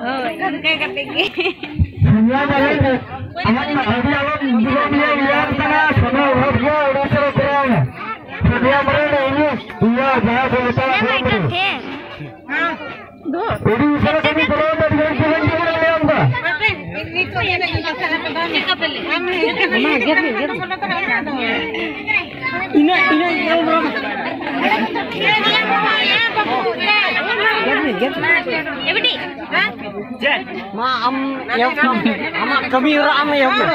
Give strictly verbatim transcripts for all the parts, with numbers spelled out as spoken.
ᱦᱳᱭ, ᱚᱱᱠᱟ ᱠᱟᱛᱮ ᱜᱮ᱾ ᱥᱚᱱᱤᱭᱟ ᱢᱟᱨᱮ, ᱟᱢᱟᱜ ᱟᱹᱰᱤ ᱟᱞᱚᱢ ᱵᱩᱡᱷᱟᱹᱣ ᱜᱮᱭᱟ, ᱤᱭᱟᱹ ᱠᱟᱱᱟ, ᱥᱚᱱᱤᱭᱟ ᱚᱵᱷᱟᱵ ᱜᱮᱭᱟ, ᱚᱲᱟᱜ ᱥᱮᱫ ᱨᱮ ᱠᱚᱨᱟᱣ ᱢᱮ᱾ ᱥᱚᱱᱤᱭᱟ ᱢᱟᱨᱮ, ᱤᱭᱟᱹ, ᱤᱭᱟᱹ, ᱡᱟᱦᱟᱸ ᱠᱚ ᱢᱮᱛᱟᱜ ᱠᱟᱱᱟ᱾ ᱟᱹᱰᱤ ᱩᱥᱟᱹᱨᱟ ᱠᱟᱹᱢᱤ ᱠᱚᱨᱟᱣ ᱢᱮ, ᱟᱹᱰᱤ ᱜᱷᱟᱹᱲᱤᱡ ᱛᱮᱵᱚᱱ ᱡᱚᱢᱟ, ᱞᱟᱹᱭᱟᱢ ᱠᱟᱱᱟ᱾ ᱤᱱᱟᱹ, ᱤᱱᱟᱹ, ᱤᱱᱟᱹ, ᱤᱱᱟᱹ᱾ ᱢᱟ ᱟᱢ ᱮᱦᱚᱵ ᱠᱟᱢ, ᱟᱢᱟᱜ ᱠᱟᱹᱢᱤ ᱦᱚᱨᱟ ᱟᱢ ᱮᱦᱚᱵ ᱢᱮ᱾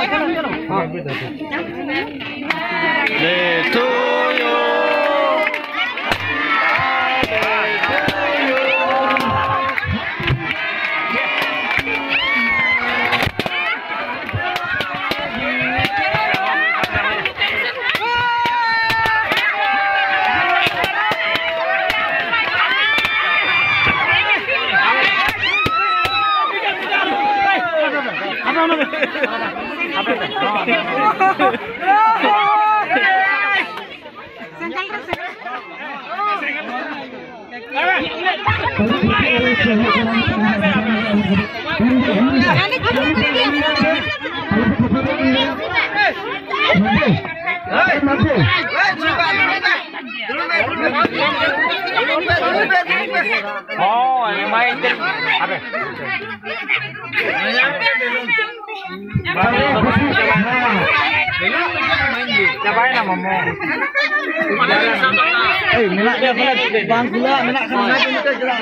ᱦᱳᱭ, ᱮᱢᱟᱭ ᱛᱮ᱾ ᱟᱵᱮ᱾ ᱪᱟᱵᱟᱭᱮᱱᱟ ᱢᱟᱢᱚ᱾ ᱮᱭ, ᱢᱮᱱᱟᱜ ᱜᱮᱭᱟ ᱵᱚᱞᱮ, ᱵᱟᱝ ᱠᱷᱩᱞᱟᱹ, ᱢᱮᱱᱟᱜ ᱠᱷᱟᱱ ᱚᱱᱟ ᱜᱮ ᱢᱤᱫᱴᱮᱡ ᱪᱮᱫᱟᱜ?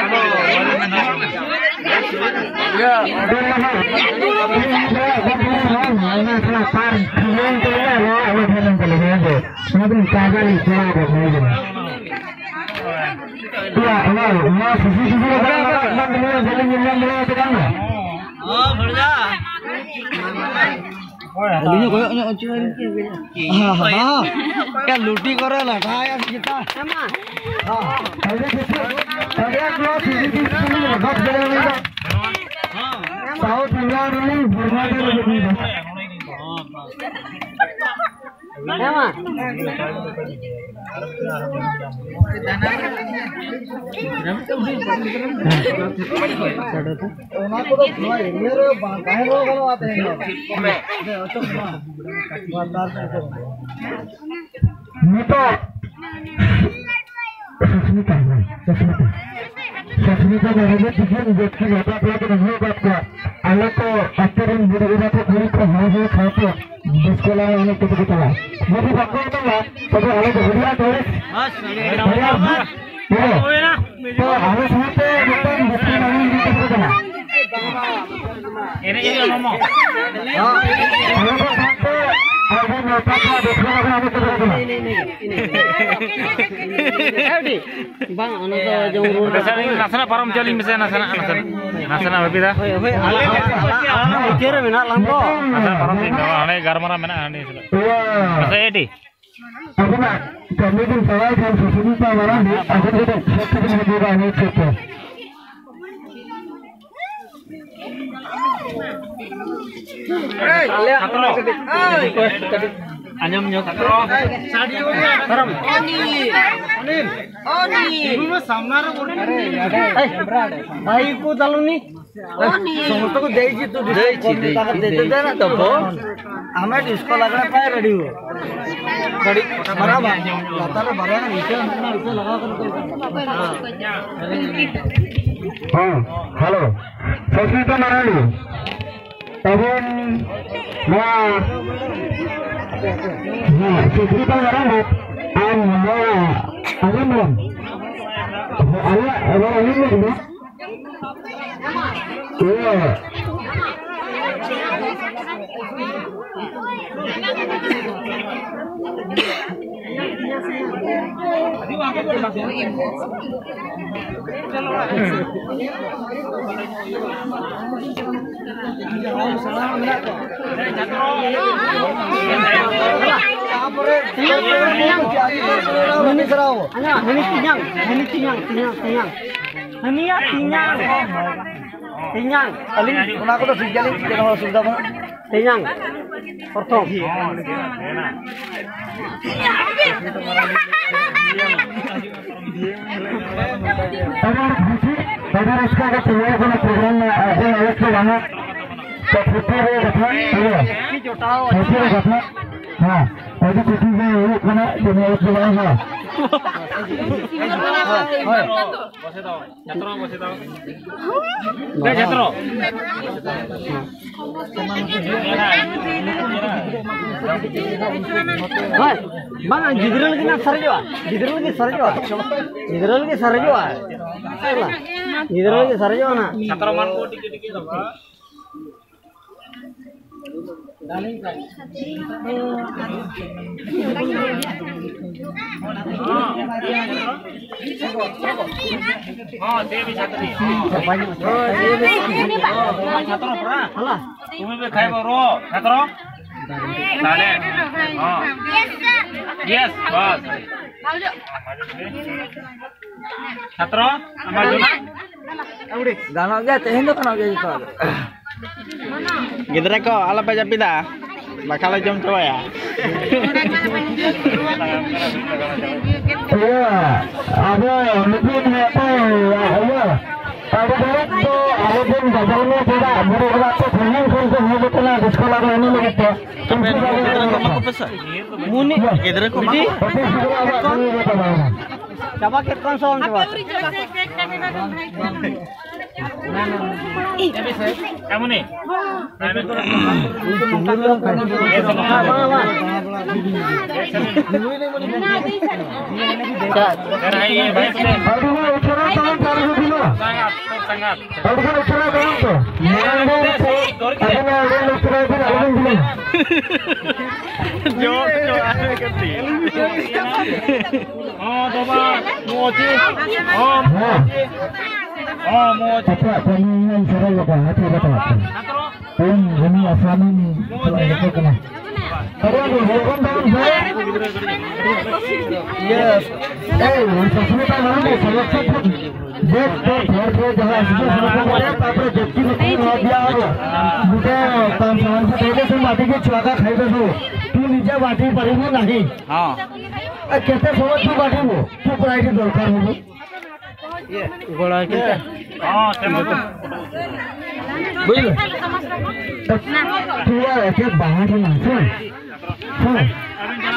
ᱚᱱᱟ, ᱚᱱᱟ ᱥᱤᱥᱤ ᱥᱤᱥᱤ ᱨᱮ ᱵᱟᱝ ᱞᱟᱜᱟᱜ ᱠᱟᱱ ᱛᱟᱵᱚᱱᱟ, ᱵᱟᱹᱞᱤᱧ ᱧᱮᱞ ᱧᱟᱢ ᱫᱟᱲᱮᱭᱟᱜ ᱠᱟᱱᱟ᱾ ᱚ, ᱵᱷᱟᱹᱲᱡᱟ᱾ ᱟᱹᱞᱤᱧ ᱦᱚᱸ ᱠᱚᱭᱚᱜ ᱧᱚᱜ ᱦᱚᱪᱚ ᱟᱹᱞᱤᱧ ᱯᱮ᱾ ᱦᱮᱸ, ᱦᱮᱸ, ᱦᱮᱸ᱾ ᱠᱟ ᱞᱩᱴᱤ ᱠᱚᱨᱮ ᱞᱟᱴᱷᱟᱭᱟ ᱪᱮᱛᱟ᱾ ᱦᱮᱸ᱾ ᱟᱹᱰᱤ ᱠᱤᱪᱷᱩ, ᱟᱹᱰᱤ ᱟᱸᱴ ᱱᱚᱣᱟ ᱥᱤᱥᱤ ᱥᱤᱥᱤ ᱨᱮ ᱨᱟᱠᱟᱵ ᱫᱟᱲᱮᱭᱟᱜᱼᱟ᱾ ᱥᱟᱣᱩᱛᱷ ᱤᱱᱰᱤᱭᱟ ᱨᱮᱱ ᱦᱚᱲᱢᱚ ᱫᱚ ᱞᱟᱹᱜᱤᱫ ᱫᱚ᱾ ᱦᱮᱸ ᱢᱟ᱾ ᱚᱱᱟ ᱠᱚᱫᱚ ᱱᱚᱣᱟ ᱮᱨᱤᱭᱟ ᱨᱮ ᱵᱟᱝ ᱛᱟᱦᱮᱸ ᱨᱮᱦᱚᱸ ᱜᱟᱱᱚᱜᱼᱟ ᱛᱮᱦᱮᱧ ᱫᱚ᱾ ᱚᱪᱚᱜ ᱢᱟ᱾ ᱱᱤᱛᱚᱜ ᱥᱩᱥᱢᱤᱛᱟ, ᱥᱩᱥᱢᱤᱛᱟ, ᱥᱩᱥᱢᱤᱛᱟ ᱢᱟᱨᱰᱤ ᱛᱤᱠᱤᱱ ᱡᱟᱹᱥᱛᱤ ᱱᱮᱣᱛᱟ ᱯᱮᱲᱟ ᱠᱚ ᱱᱮᱦᱚᱨ ᱟᱠᱟᱫ ᱠᱚᱣᱟ᱾ ᱟᱞᱮ ᱠᱚ ᱟᱹᱛᱩ ᱨᱮᱱ ᱵᱩᱰᱷᱤ ᱮᱨᱟ ᱠᱚ ᱠᱩᱲᱤ ᱠᱚ ᱦᱚᱦᱚ ᱦᱚᱦᱚ ᱥᱟᱶᱛᱮ ᱰᱤᱥᱠᱳ ᱞᱟᱝ ᱮᱱᱮᱡ ᱠᱟᱛᱮ ᱠᱚ ᱪᱟᱞᱟᱜᱼᱟ᱾ ᱡᱩᱫᱤ ᱵᱟᱠᱚ ᱮᱱᱮᱡᱟ, ᱛᱚᱵᱮ ᱟᱞᱮ ᱫᱚ ᱦᱩᱰᱤᱧ ᱴᱚᱭᱞᱮᱴ, ᱦᱩᱰᱤᱧ ᱦᱩᱭᱱᱟ᱾ ᱛᱚ ᱟᱞᱮ ᱥᱟᱶᱛᱮ ᱢᱤᱫᱴᱟᱝ ᱵᱤᱥᱱᱩ ᱱᱟᱭᱤᱱ ᱤᱫᱤ ᱠᱟᱛᱮ ᱠᱟᱱᱟ᱾ ᱮᱱᱮᱡ ᱦᱩᱭᱩᱜᱼᱟ ᱢᱟᱢᱟ᱾ ᱟᱞᱮ ᱠᱚ ᱥᱟᱶᱛᱮ ᱟᱵᱚ ᱱᱮᱣᱛᱟ ᱠᱚᱣᱟ ᱵᱤᱥᱱᱩ ᱱᱟᱭᱤᱱ ᱤᱫᱤ ᱠᱟᱛᱮ ᱠᱟᱱᱟ᱾ ᱵᱟᱝ, ᱚᱱᱟ ᱫᱚ ᱡᱚᱢ ᱨᱩᱣᱟᱹᱲ ᱱᱟᱥᱮᱱᱟᱜ, ᱱᱟᱥᱮᱱᱟᱜ ᱯᱟᱨᱚᱢ ᱦᱚᱪᱚ ᱞᱤᱧ ᱢᱮᱥᱮ, ᱱᱟᱥᱮᱱᱟᱜ, ᱱᱟᱥᱮᱱᱟᱜ, ᱱᱟᱥᱮᱱᱟᱜ ᱵᱟᱹᱵᱤ ᱫᱟ᱾ ᱦᱳᱭ, ᱦᱳᱭ, ᱟᱞᱟᱝ, ᱟᱞᱟᱝ, ᱟᱞᱟᱝ ᱢᱩᱪᱟᱹᱫ ᱨᱮ ᱢᱮᱱᱟᱜ ᱞᱟᱝ ᱫᱚ᱾ ᱱᱟᱥᱮᱱᱟᱜ ᱯᱟᱨᱚᱢ ᱞᱤᱧ ᱢᱮ, ᱚᱸᱰᱮ ᱜᱟᱞᱢᱟᱨᱟᱣ ᱢᱮᱱᱟᱜᱼᱟ, ᱦᱟᱸᱰᱮ ᱥᱮᱫ᱾ ᱤᱭᱟᱹ᱾ ᱢᱟᱥᱮ ᱮᱰᱤ᱾ ᱟᱵᱚᱱᱟᱜ ᱠᱟᱹᱢᱤ ᱵᱚᱱ ᱪᱟᱞᱟᱣ ᱠᱷᱟᱱ ᱥᱩᱥᱢᱤᱛᱟ ᱢᱟᱨᱟᱝ ᱟᱵᱚ ᱫᱚ ᱥᱚᱠᱛᱤ ᱵᱚᱱ ᱦᱟᱹᱡᱩᱜᱼᱟ ᱱᱤᱭᱟᱹ ᱠᱷᱮᱛᱨᱮ᱾ ᱟᱸᱡᱚᱢ ᱧᱚᱜ᱾ ᱚᱱᱤ᱾ ᱚᱱᱤ᱾ ᱵᱷᱟᱭ ᱠᱚ ᱫᱟᱞᱩᱱᱤ᱾ ସମସ୍ତଙ୍କୁ ଦେଇଛି, ତୁ ଦେଇଛି, ଦେଇଛି, ଦେଇଛି ତ ବୋ। ଆମେ ଡିସ୍କୋ ଲାଗ୍‌ଲା ପାଇଁ ରେଡି ହୁଅ। ରେଡି? ବରାବର। ଲତାର ବରାବର ଇଚ୍ଛା, ଇଚ୍ଛା ଲଗା କର। ᱦᱮᱸ, ᱦᱮᱞᱳ, ᱥᱚᱥᱢᱤᱛᱟ ᱢᱟᱨᱟᱱᱰᱤ᱾ ᱮᱵᱚᱝ ᱱᱚᱣᱟ, ᱦᱮᱸ, ᱥᱚᱥᱢᱤᱛᱟ ᱢᱟᱨᱟᱱᱰᱤ, ᱟᱨ ᱱᱚᱣᱟ ᱟᱞᱮ ᱢᱮᱰᱟᱢ, ᱟᱞᱮ, ᱟᱞᱮ, ᱟᱞᱮ ᱢᱮᱰᱟᱢ, ᱦᱟᱹᱱᱤ ᱛᱤᱧᱟᱝ, ᱦᱟᱹᱱᱤ ᱛᱤᱧᱟᱝ, ᱛᱤᱧᱟᱝ, ᱛᱤᱧᱟᱝ᱾ ᱦᱟᱹᱱᱤᱭᱟ ᱛᱤᱧᱟᱝ᱾ ᱛᱤᱧᱟᱝ᱾ ᱟᱹᱞᱤᱧ ᱚᱱᱟ ᱠᱚᱫᱚ ᱴᱷᱤᱠ ᱜᱮᱭᱟᱞᱤᱧ, ᱪᱮᱫ ᱦᱚᱸ ᱚᱥᱩᱵᱤᱫᱷᱟ ᱵᱟᱹᱱᱩᱜᱼᱟ᱾ ᱛᱤᱧᱟᱝ᱾ ᱯᱨᱚᱛᱷᱚᱢ᱾ ᱟᱹᱰᱤ ᱟᱸᱴ ᱠᱩᱥᱤ, ᱟᱹᱰᱤ ᱨᱟᱹᱥᱠᱟᱹ ᱜᱮ ᱛᱮᱭᱟᱨ ᱠᱟᱱᱟ ᱯᱨᱳᱜᱨᱟᱢ ᱨᱮᱱᱟᱜ ᱟᱨ ᱡᱮ ᱟᱞᱮ ᱠᱚ ᱵᱟᱝᱟ᱾ ᱛᱚ ᱯᱷᱩᱨᱛᱤ ᱨᱮ ᱠᱟᱛᱷᱟ, ᱤᱭᱟᱹ, ᱯᱷᱩᱨᱛᱤ ᱨᱮ ᱠᱟᱛᱷᱟ, ᱦᱮᱸ, ᱟᱹᱰᱤ ᱠᱩᱥᱤ ᱜᱮ ᱦᱩᱭᱩᱜ ᱠᱟᱱᱟ ᱡᱮ ᱱᱚᱣᱟ ᱫᱚ ᱵᱟᱝᱟ᱾ ᱦᱳᱭ, ᱦᱳᱭ᱾ ᱵᱚᱥᱮ ᱫᱟᱣ᱾ ᱪᱷᱟᱛᱨᱚ, ᱵᱚᱥᱮ ᱫᱟᱣ᱾ ᱫᱮ, ᱪᱷᱟᱛᱨᱚ᱾ ᱦᱳᱭ, ᱵᱟᱝᱟ, ᱜᱤᱫᱽᱨᱟᱹ ᱞᱟᱹᱜᱤᱫ ᱱᱟᱜ ᱥᱟᱨᱮᱡᱚᱜᱼᱟ, ᱜᱤᱫᱽᱨᱟᱹ ᱞᱟᱹᱜᱤᱫ ᱥᱟᱨᱮᱡᱚᱜᱼᱟ, ᱜᱤᱫᱽᱨᱟᱹ ᱞᱟᱹᱜᱤᱫ ᱥᱟᱨᱮᱡᱚᱜᱼᱟ, ᱜᱤᱫᱽᱨᱟᱹ ᱞᱟᱹᱜᱤᱫ ᱥᱟᱨᱮᱡᱚᱜᱼᱟ ᱱᱟᱜ᱾ ᱪᱷᱟᱛᱨᱚ ᱢᱟᱱ ᱠᱚ ᱴᱤᱠᱤ ᱴᱤᱠᱤ ᱫᱚ᱾ हाँ, ये भी छतरी। हाँ। छात्रों, पूरा? तुम्हें भी खाए बोलो, छात्रों? ताले। हाँ। यस, बस। ᱪᱷᱟᱛᱨᱚ, ᱟᱢᱟᱜ ᱡᱚᱢᱟᱜ? ᱜᱟᱱᱚᱜ ᱜᱮᱭᱟ, ᱛᱮᱦᱮᱧ ᱫᱚ ᱜᱟᱱᱚᱜ ᱜᱮᱭᱟ ᱡᱚᱛᱚ᱾ ᱜᱤᱫᱽᱨᱟᱹ ᱠᱚ, ᱟᱞᱚᱯᱮ ᱡᱟᱹᱯᱤᱫᱟ, ᱵᱟᱠᱷᱟᱱ ᱞᱮ ᱡᱚᱢ ᱪᱟᱵᱟᱭᱟ᱾ ᱤᱭᱟᱹ, ᱟᱵᱚ ᱱᱩᱠᱤᱱ ᱦᱟᱯᱮ, ᱤᱭᱟᱹ, ᱟᱵᱚ ᱫᱚ ᱟᱞᱚ ᱵᱚᱱ ᱵᱟᱡᱟᱣ ᱢᱟ, ᱪᱮᱫᱟᱜ? ᱵᱩᱨᱩ ᱚᱲᱟᱜ ᱠᱚ ᱥᱟᱺᱜᱤᱧ ᱠᱷᱚᱱ ᱠᱚ ᱦᱮᱡ ᱟᱠᱟᱱᱟ, ᱫᱤᱥᱚᱢ ᱟᱵᱚ ᱮᱱᱮᱡ ᱞᱟᱹᱜᱤᱫ ᱛᱮ᱾ ᱟᱯᱮ ᱜᱤᱫᱽᱨᱟᱹ ᱠᱚ ᱮᱢᱟ ᱠᱚᱯᱮ ᱥᱮ? ᱢᱩᱱᱤ ᱜᱤᱫᱽᱨᱟᱹ ᱠᱚ ᱮᱢᱟ ᱠᱚᱯᱮ? ᱪᱟᱵᱟ ᱠᱮᱫ ᱠᱚᱣᱟᱢ ᱥᱮ ᱵᱟᱢ ᱪᱟᱵᱟ ᱠᱮᱫ? ᱮ ᱢᱩᱱᱤ᱾ ᱟᱪᱪᱷᱟ᱾ ᱮᱨᱟ, ᱤᱭᱟᱹ, ᱵᱷᱟᱭ ᱥᱮ? ᱟᱹᱰᱤ ᱜᱟᱱ ᱩᱥᱟᱹᱨᱟ ᱛᱟᱲᱟᱢ ᱯᱮ, ᱟᱹᱰᱤ ᱜᱟᱱ ᱩᱥᱟᱹᱨᱟ ᱛᱟᱲᱟᱢ ᱯᱮ᱾ ᱥᱟᱸᱜᱟᱛ, ᱥᱟᱸᱜᱟᱛ᱾ ᱟᱹᱰᱤ ᱜᱟᱱ ᱩᱥᱟᱹᱨᱟ ᱛᱟᱲᱟᱢ ᱯᱮ᱾ ᱢᱟᱲᱟᱝ ᱨᱮ ᱟᱹᱵᱤᱱᱟᱜ ᱟᱹᱰᱤ ᱜᱟᱱ ᱩᱥᱟᱹᱨᱟ ᱵᱤᱱ ᱟᱞᱚ ᱵᱤᱱ ᱵᱤᱞᱚᱢᱟ᱾ ᱡᱚᱦᱟᱨ, ᱡᱚᱦᱟᱨ ᱠᱟᱹᱴᱤᱡ᱾ ᱦᱚᱸ, ᱵᱟᱵᱟ, ᱢᱚᱡᱽ᱾ ᱦᱚᱸ, ᱦᱮᱸ᱾ ᱢᱚᱡᱽ᱾ ᱦᱚᱸ, ᱢᱚᱡᱽ᱾ ᱟᱯᱮᱭᱟᱜ ᱠᱟᱹᱢᱤ ᱦᱚᱸᱧ ᱥᱚᱨᱚᱞ ᱟᱠᱟᱫᱟ, ᱦᱟᱛᱟᱣ ᱠᱟᱛᱮ ᱟᱯᱮ᱾ ᱤᱧ ᱩᱱᱤ ᱟᱥᱟᱢᱤᱧ ᱪᱟᱞᱟᱜ ᱤᱧ ᱨᱚᱯᱚᱲ ᱠᱟᱱᱟ᱾ ᱟᱨᱮ, ᱟᱫᱚ ᱞᱚᱜᱚᱱ ᱛᱟᱵᱚᱱ ᱯᱮ᱾ ᱤᱭᱟᱹ, ᱮᱭ, ᱥᱚᱥᱢᱤᱛᱟ ᱢᱟᱱᱰᱤ, ᱥᱚᱨᱚᱥᱚᱛᱤ ᱯᱩᱡᱟᱹ᱾ ᱫᱮᱠᱷ, ᱛᱚ, ᱯᱷᱮᱨ, ᱯᱷᱮᱨ, ᱡᱟᱦᱟᱸ ᱟᱥᱤᱥ ᱥᱚᱨᱮᱱ ᱠᱚ ᱵᱟᱲᱟᱭᱟ, ᱛᱟᱨᱯᱚᱨᱮ ᱡᱟᱹᱥᱛᱤ ᱧᱚᱜ ᱠᱚ ᱱᱚᱣᱟ ᱫᱤᱭᱟ ᱟᱨᱚ᱾ ᱢᱩᱴᱮ ᱛᱟᱢ ᱥᱟᱢᱟᱱ ᱠᱚ ᱛᱮᱜᱮ ᱥᱮ ᱢᱟᱴᱤ ᱠᱚ ᱪᱷᱩᱣᱟ ᱠᱟ ᱠᱷᱟᱭ ᱫᱚ, ᱛᱩ ᱱᱤᱡᱮ ᱢᱟᱴᱤ ᱯᱟᱨᱤ ᱢᱮ ᱱᱟᱦᱤ᱾ ᱦᱚᱸ᱾ ᱟᱨ ᱠᱮᱛᱮ ᱥᱚᱢᱚᱭ ᱛᱩ ᱵᱟᱴᱤ ᱵᱚ, ᱛᱩ ᱠᱚᱲᱟ ᱤᱫᱤ ᱫᱚᱨᱠᱟᱨ ᱦᱚᱸ᱾ ᱵᱩᱡᱷᱟᱹᱣ? ᱛᱩ ᱟᱨ ᱮᱠᱮ ᱵᱟᱦᱟ ᱨᱮ ᱱᱟᱥᱮ᱾ ᱦᱮᱸ᱾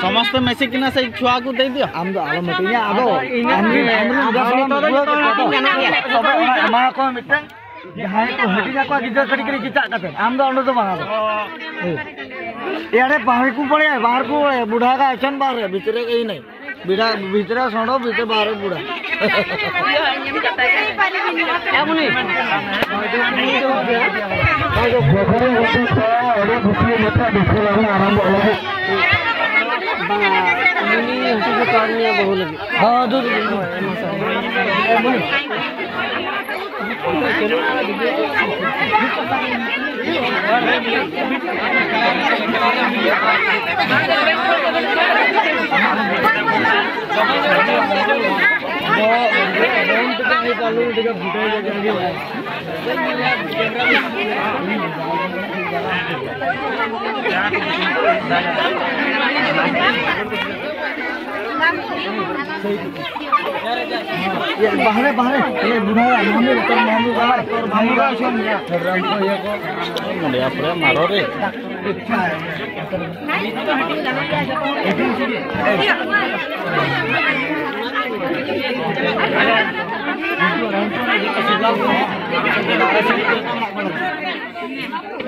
ସମସ୍ତେ ମିଶିକିନା ସେଇ ଛୁଆକୁ ଦେଇଦିଅ। ᱟᱢ ᱫᱚ ᱟᱞᱚᱢ ᱢᱤᱛᱟᱹᱧᱟ, ᱟᱫᱚ ᱟᱢ ᱨᱮᱱ, ᱟᱢ ᱨᱮᱱ ᱟᱫᱚ ᱱᱤᱛᱚᱜ ᱫᱚ ᱡᱚᱛᱚ ᱦᱚᱲ ᱴᱷᱤᱠ ᱜᱮᱭᱟ ᱱᱟᱦᱟᱜ ᱜᱮ᱾ ᱛᱚᱵᱮ ᱚᱱᱟ ᱮᱢᱟ ᱠᱚ ᱢᱤᱫᱴᱟᱝ, ᱡᱟᱦᱟᱸᱭ ᱠᱚ ᱦᱟᱹᱴᱤᱧ ᱟᱠᱚᱣᱟ ᱜᱤᱫᱽᱨᱟᱹ ᱠᱟᱹᱴᱤᱡ ᱠᱟᱹᱴᱤᱡ ᱪᱮᱪᱟᱜ ᱠᱟᱛᱮ, ᱟᱢ ᱫᱚ ᱚᱸᱰᱮ ᱫᱚ ᱵᱟᱝ ᱟᱫᱚ᱾ ᱦᱮᱸ᱾ ᱮᱭᱟᱨᱮ ᱵᱟᱦᱨᱮ ᱠᱚ ᱯᱟᱲᱮ, ᱵᱟᱦᱨᱮ ᱠᱚ ᱯᱟᱲᱮ, ᱵᱩᱰᱷᱟ ᱠᱟ ᱮᱠᱥᱚᱱ ᱵᱟᱦᱨᱮ, ᱵᱷᱤᱛᱨᱤ ᱮᱭ ᱱᱟᱭ᱾ ᱵᱤᱰᱟ, ᱵᱷᱤᱛᱨᱤ ᱥᱚᱸᱰᱚ, ᱵᱷᱤᱛᱨᱤ ᱵᱟᱦᱨᱮ ᱵᱩᱰᱷᱟ᱾ ᱮᱢᱱᱤ᱾ ᱡᱚᱠᱷᱚᱱ ᱜᱮ ᱠᱷᱚᱡ ᱟᱹᱰᱤ ᱠᱩᱥᱤ ᱢᱟᱪᱷᱟ ᱫᱤᱥᱟᱹ ᱞᱟᱹᱜᱤᱫ ᱟᱨᱟᱢᱵᱚ ᱞᱟᱹᱜᱤᱫ᱾ ᱵᱟᱝᱟ, ᱩᱱᱤ ᱦᱟᱹᱥᱩ ᱠᱚ ᱠᱟᱣᱫᱤᱧᱟ ᱵᱟᱹᱦᱩ ᱞᱟᱹᱜᱤᱫ᱾ ᱦᱚᱸ, ᱫᱩ, ᱫᱩ, ᱫᱩ, ᱫᱩ᱾ ये बाहर है, बाहर है। ये बूढ़ा है, मामू, तोर मामू बाहर, तोर मामू बाहर। मुंडिया पूरा मारो रे।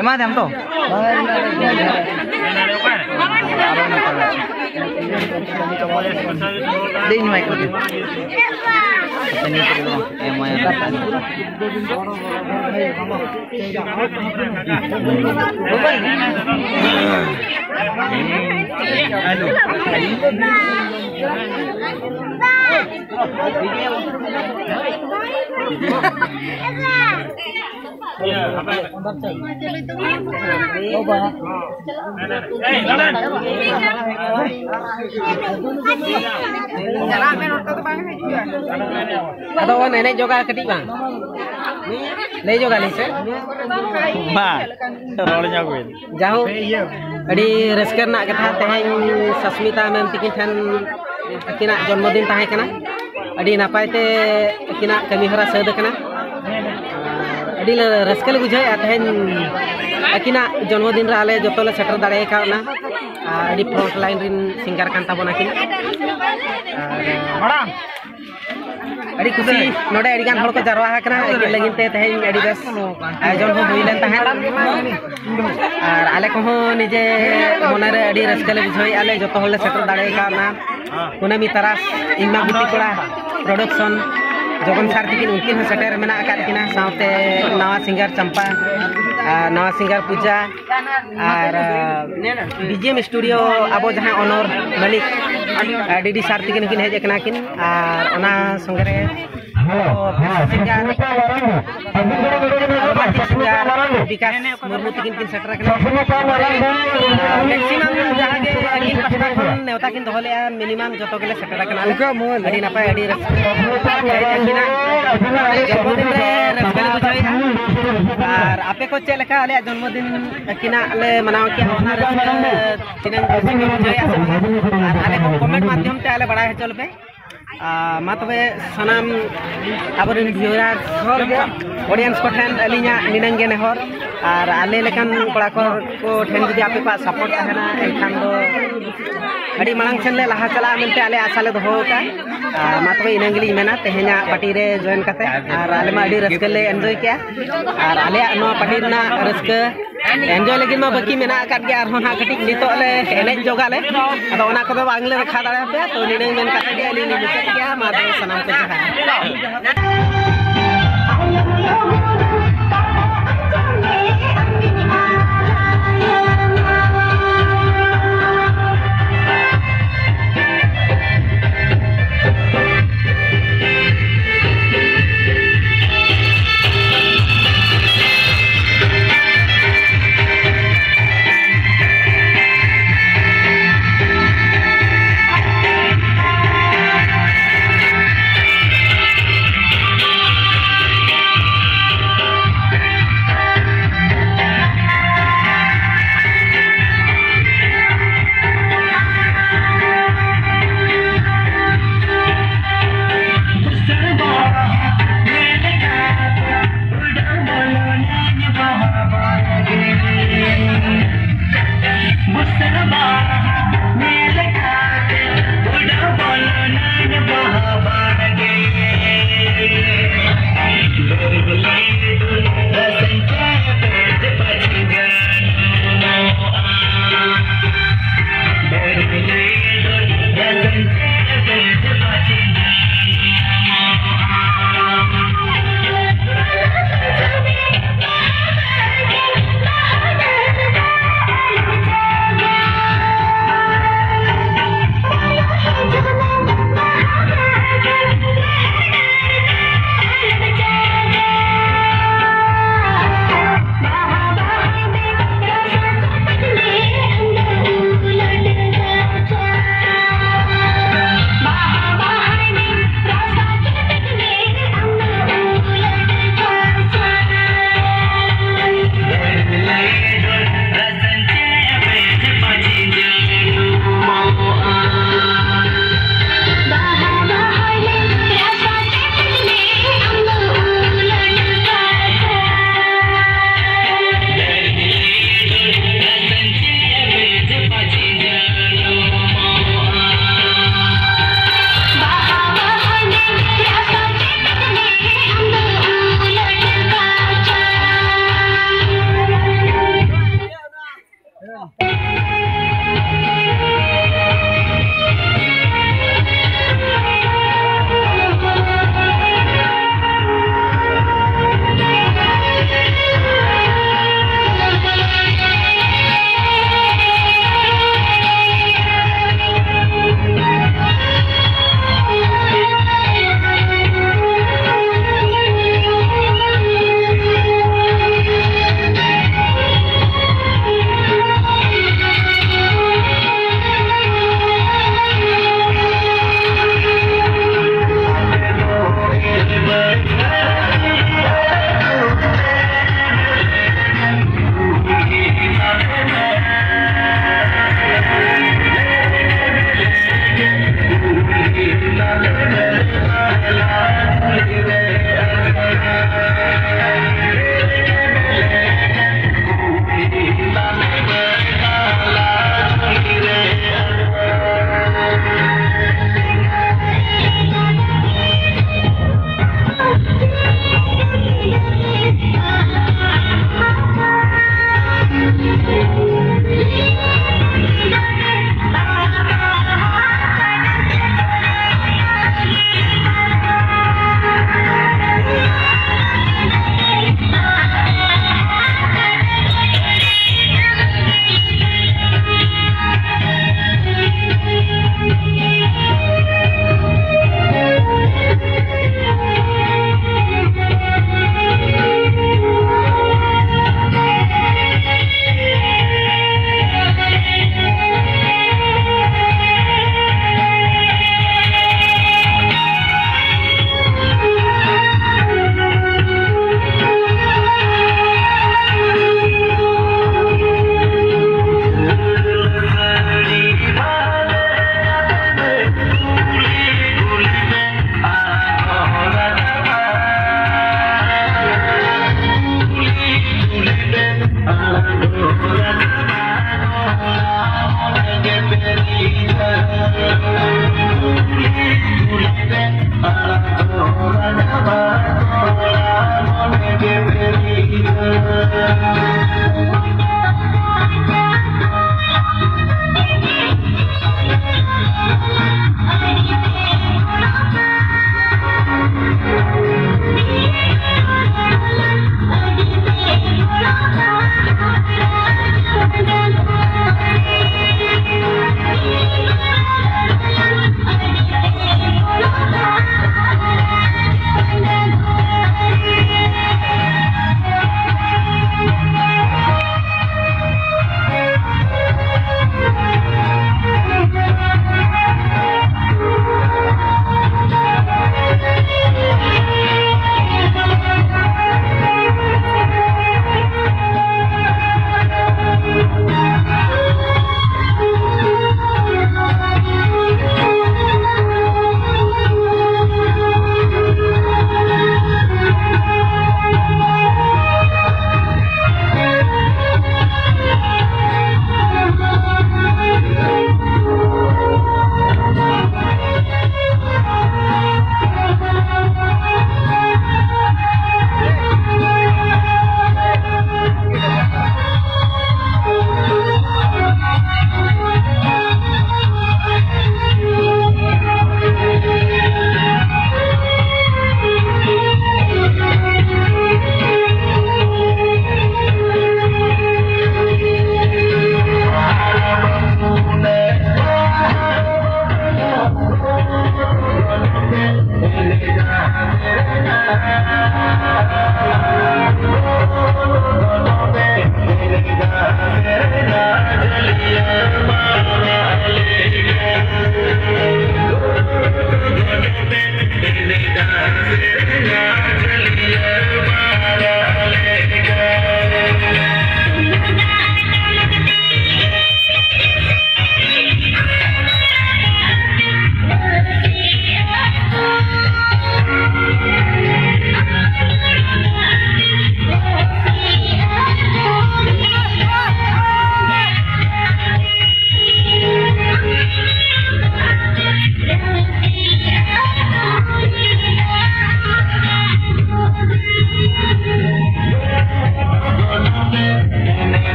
ᱮᱢᱟ ᱫᱮᱢ ᱛᱚ᱾ ᱫᱮ ᱤᱧ ᱢᱟᱭ ᱠᱚ᱾ ᱮᱢᱟᱭᱟ᱾ ᱟᱫᱚ ᱵᱚᱱ ᱮᱱᱮᱡ ᱡᱚᱜᱟ ᱠᱟᱹᱴᱤᱡ ᱵᱟᱝ? ᱞᱟᱹᱭ ᱡᱚᱜᱟᱞᱤᱧ ᱥᱮ? ᱵᱟᱝ, ᱨᱚᱲ ᱧᱚᱜ ᱵᱤᱱ᱾ ᱡᱟᱭᱦᱳᱠ, ᱟᱹᱰᱤ ᱨᱟᱹᱥᱠᱟᱹ ᱨᱮᱱᱟᱜ ᱠᱟᱛᱷᱟ, ᱛᱮᱦᱮᱧ ᱥᱟᱥᱢᱤᱛᱟ ᱢᱮᱢ ᱛᱤᱠᱤᱱ ᱴᱷᱮᱱ ᱟᱹᱠᱤᱱᱟᱜ ᱡᱚᱱᱢᱚ ᱫᱤᱱ ᱛᱟᱦᱮᱸ ᱠᱟᱱᱟ᱾ ᱟᱹᱰᱤ ᱱᱟᱯᱟᱭ ᱛᱮ ᱟᱹᱠᱤᱱᱟᱜ ᱠᱟᱹᱢᱤ ᱦᱚᱨᱟ ᱥᱟᱹᱛ ᱟᱠᱟᱱᱟ᱾ ᱟᱨ ᱟᱹᱰᱤ ᱞᱮ ᱨᱟᱹᱥᱠᱟᱹ ᱞᱮ ᱵᱩᱡᱷᱟᱹᱣᱮᱫᱼᱟ ᱛᱮᱦᱮᱧ ᱟᱹᱠᱤᱱᱟᱜ ᱡᱚᱱᱢᱚ ᱫᱤᱱ ᱨᱮ ᱟᱞᱮ ᱡᱚᱛᱚ ᱞᱮ ᱥᱮᱴᱮᱨ ᱫᱟᱲᱮ ᱠᱟᱣᱱᱟ᱾ ᱟᱨ ᱟᱹᱰᱤ front line ᱨᱤᱱ singer ᱠᱟᱱ ᱛᱟᱵᱚᱱᱟ ᱠᱤᱱ᱾ ᱟᱨ ᱟᱹᱰᱤ ᱠᱩᱥᱤ, ᱱᱚᱰᱮ ᱟᱹᱰᱤ ᱜᱟᱱ ᱦᱚᱲ ᱠᱚ ᱡᱟᱨᱣᱟ ᱟᱠᱟᱱᱟ ᱟᱹᱠᱤᱱ ᱞᱟᱹᱜᱤᱫ ᱛᱮ᱾ ᱛᱮᱦᱮᱧ ᱟᱹᱰᱤ ᱵᱮᱥ ᱟᱭᱳᱡᱚᱱ ᱦᱚᱸ ᱦᱩᱭ ᱞᱮᱱ ᱛᱟᱦᱮᱸᱫ᱾ ᱟᱨ ᱟᱞᱮ ᱠᱚᱦᱚᱸ ᱱᱤᱡᱮ ᱢᱚᱱᱮᱨᱮ ᱟᱹᱰᱤ ᱨᱟᱹᱥᱠᱟᱹ ᱞᱮ ᱵᱩᱡᱷᱟᱹᱣᱮᱫᱼᱟ, ᱞᱮ ᱡᱚᱛᱚ ᱦᱚᱲ ᱞᱮ ᱥᱮᱴᱮᱨ ᱫᱟᱲᱮ ᱠᱟᱣᱱᱟ᱾ ᱠᱩᱱᱟᱹᱢᱤ ᱛᱟᱨᱟᱥ, ᱤᱧ ᱢᱟ ᱜᱩᱛᱤ ᱠᱚᱲᱟ production, ᱡᱚᱜᱚᱱ ᱥᱟᱨ ᱛᱤᱠᱤᱱ, ᱩᱱᱠᱤᱱ ᱦᱚᱸ ᱥᱮᱴᱮᱨ ᱢᱮᱱᱟᱜ ᱟᱠᱟᱫ ᱠᱤᱱᱟ, ᱥᱟᱶᱛᱮ ᱱᱟᱣᱟ singer ᱪᱟᱢᱯᱟ, ᱟᱨ ᱱᱟᱣᱟ singer ᱯᱩᱡᱟ, ᱟᱨ BGM studio ᱟᱵᱚ ᱡᱟᱦᱟᱸ owner ᱢᱟᱹᱞᱤᱠ, ᱰᱤᱰᱤ ᱥᱟᱨ ᱛᱤᱠᱤᱱ ᱦᱚᱸᱠᱤᱱ ᱦᱮᱡ ᱟᱠᱟᱱᱟ ᱠᱤᱱ, ᱟᱨ ᱚᱱᱟ ᱥᱚᱸᱜᱮ ᱨᱮ ᱟᱵᱚ singer, romantic singer ᱵᱤᱠᱟᱥ ᱢᱩᱨᱢᱩ ᱛᱤᱠᱤᱱ ᱠᱤᱱ ᱥᱮᱴᱮᱨ ᱟᱠᱟᱱᱟ᱾ Maximum ᱡᱟᱦᱟᱸ ᱜᱮ ᱟᱹᱞᱤᱧ ᱯᱟᱥᱴᱟ ᱠᱷᱚᱱ ᱱᱮᱣᱛᱟ ᱠᱤᱱ ᱫᱚᱦᱚ ᱞᱮᱫᱼᱟ, minimum ᱡᱚᱛᱚ ᱜᱮᱞᱮ ᱥᱮᱴᱮᱨ ᱟᱠᱟᱱᱟ᱾ ᱟᱹᱰᱤ ᱱᱟᱯᱟᱭ, ᱟᱹᱰᱤ ᱨᱟᱹᱥᱠᱟᱹ᱾ ᱟᱹᱠᱤᱱᱟᱜ ᱡᱚᱱᱢᱚᱫᱤᱱ ᱨᱮ ᱨᱟᱹᱥᱠᱟᱹ ᱞᱮ ᱵᱩᱡᱷᱟᱹᱣᱮᱫᱼᱟ᱾ ᱟᱨ ᱟᱯᱮ ᱠᱚ ᱪᱮᱫ ᱞᱮᱠᱟ ᱟᱞᱮᱭᱟᱜ ᱡᱚᱱᱢᱚᱫᱤᱱ ᱟᱹᱠᱤᱱᱟᱜ ᱞᱮ ᱢᱟᱱᱟᱣ ᱠᱮᱜᱼᱟ, ᱚᱱᱟ ᱨᱟᱹᱥᱠᱟᱹ ᱛᱤᱱᱟᱹᱝ ᱠᱩᱥᱤ ᱯᱮ ᱵᱩᱡᱷᱟᱹᱣᱮᱫᱼᱟ ᱥᱮ ᱵᱟᱝ? ᱟᱨ ᱟᱞᱮ ᱠᱚ comment ᱢᱟᱫᱽᱫᱷᱚᱢ ᱛᱮ ᱟᱞᱮ ᱵᱟᱲᱟᱭ ᱦᱚᱪᱚ ᱞᱮᱯᱮ᱾ ᱟᱨ ᱢᱟ ᱛᱚᱵᱮ ᱥᱟᱱᱟᱢ ᱟᱵᱚᱨᱮᱱ viewers ᱦᱚᱲ ᱜᱮ, audience ᱠᱚ ᱴᱷᱮᱱ ᱟᱹᱞᱤᱧᱟᱜ ᱱᱤᱱᱟᱹᱝ ᱜᱮ ᱱᱮᱦᱚᱨ, ᱟᱨ ᱟᱞᱮ ᱞᱮᱠᱟᱱ ᱠᱚᱲᱟ ᱠᱚ, ᱠᱚ ᱴᱷᱮᱱ ᱡᱩᱫᱤ ᱟᱯᱮ ᱠᱚᱣᱟᱜ support ᱛᱟᱦᱮᱱᱟ, ᱮᱱᱠᱷᱟᱱ ᱫᱚ ᱟᱹᱰᱤ ᱢᱟᱲᱟᱝ ᱥᱮᱱ ᱞᱮ ᱞᱟᱦᱟ ᱪᱟᱞᱟᱜᱼᱟ ᱢᱮᱱᱛᱮ ᱟᱞᱮ ᱟᱥᱟ ᱞᱮ ᱫᱚᱦᱚ ᱟᱠᱟᱫᱼᱟ᱾ ᱟᱨ ᱢᱟ ᱛᱚᱵᱮ ᱤᱱᱟᱹ ᱜᱮᱞᱤᱧ ᱢᱮᱱᱟ, ᱛᱮᱦᱮᱧᱟᱜ party ᱨᱮ join ᱠᱟᱛᱮ, ᱟᱨ ᱟᱞᱮ ᱢᱟ ᱟᱹᱰᱤ ᱨᱟᱹᱥᱠᱟᱹ ᱞᱮ enjoy ᱠᱮᱜᱼᱟ, ᱟᱨ ᱟᱞᱮᱭᱟᱜ ᱱᱚᱣᱟ party ᱨᱮᱱᱟᱜ ᱨᱟᱹᱥᱠᱟᱹ enjoy ᱞᱟᱹᱜᱤᱫ ᱢᱟ ᱵᱟᱹᱠᱤ ᱢᱮᱱᱟᱜ ᱟᱠᱟᱫ ᱜᱮᱭᱟ, ᱟᱨᱦᱚᱸ ᱦᱟᱸᱜ ᱠᱟᱹᱴᱤᱡ ᱱᱤᱛᱚᱜ ᱞᱮ ᱮᱱᱮᱡ ᱡᱚᱜᱟᱞᱮ, ᱟᱫᱚ ᱚᱱᱟ ᱠᱚᱫᱚ ᱵᱟᱝᱞᱮ ᱨᱟᱠᱷᱟ ᱫᱟᱲᱮᱭᱟᱯᱮᱭᱟ᱾ ᱛᱚ ᱱᱤᱱᱟᱹᱝ ᱢᱮᱱ ᱠᱟᱛᱮ ᱜᱮ ᱟᱹᱞᱤᱧ ᱞᱤᱧ ᱢᱩᱪᱟᱹᱫ ᱠᱮᱜᱼᱟ᱾ ᱢᱟ ᱛᱚᱵᱮ ᱥᱟᱱᱟᱢ ᱠᱚ ᱡᱚᱦᱟᱨ᱾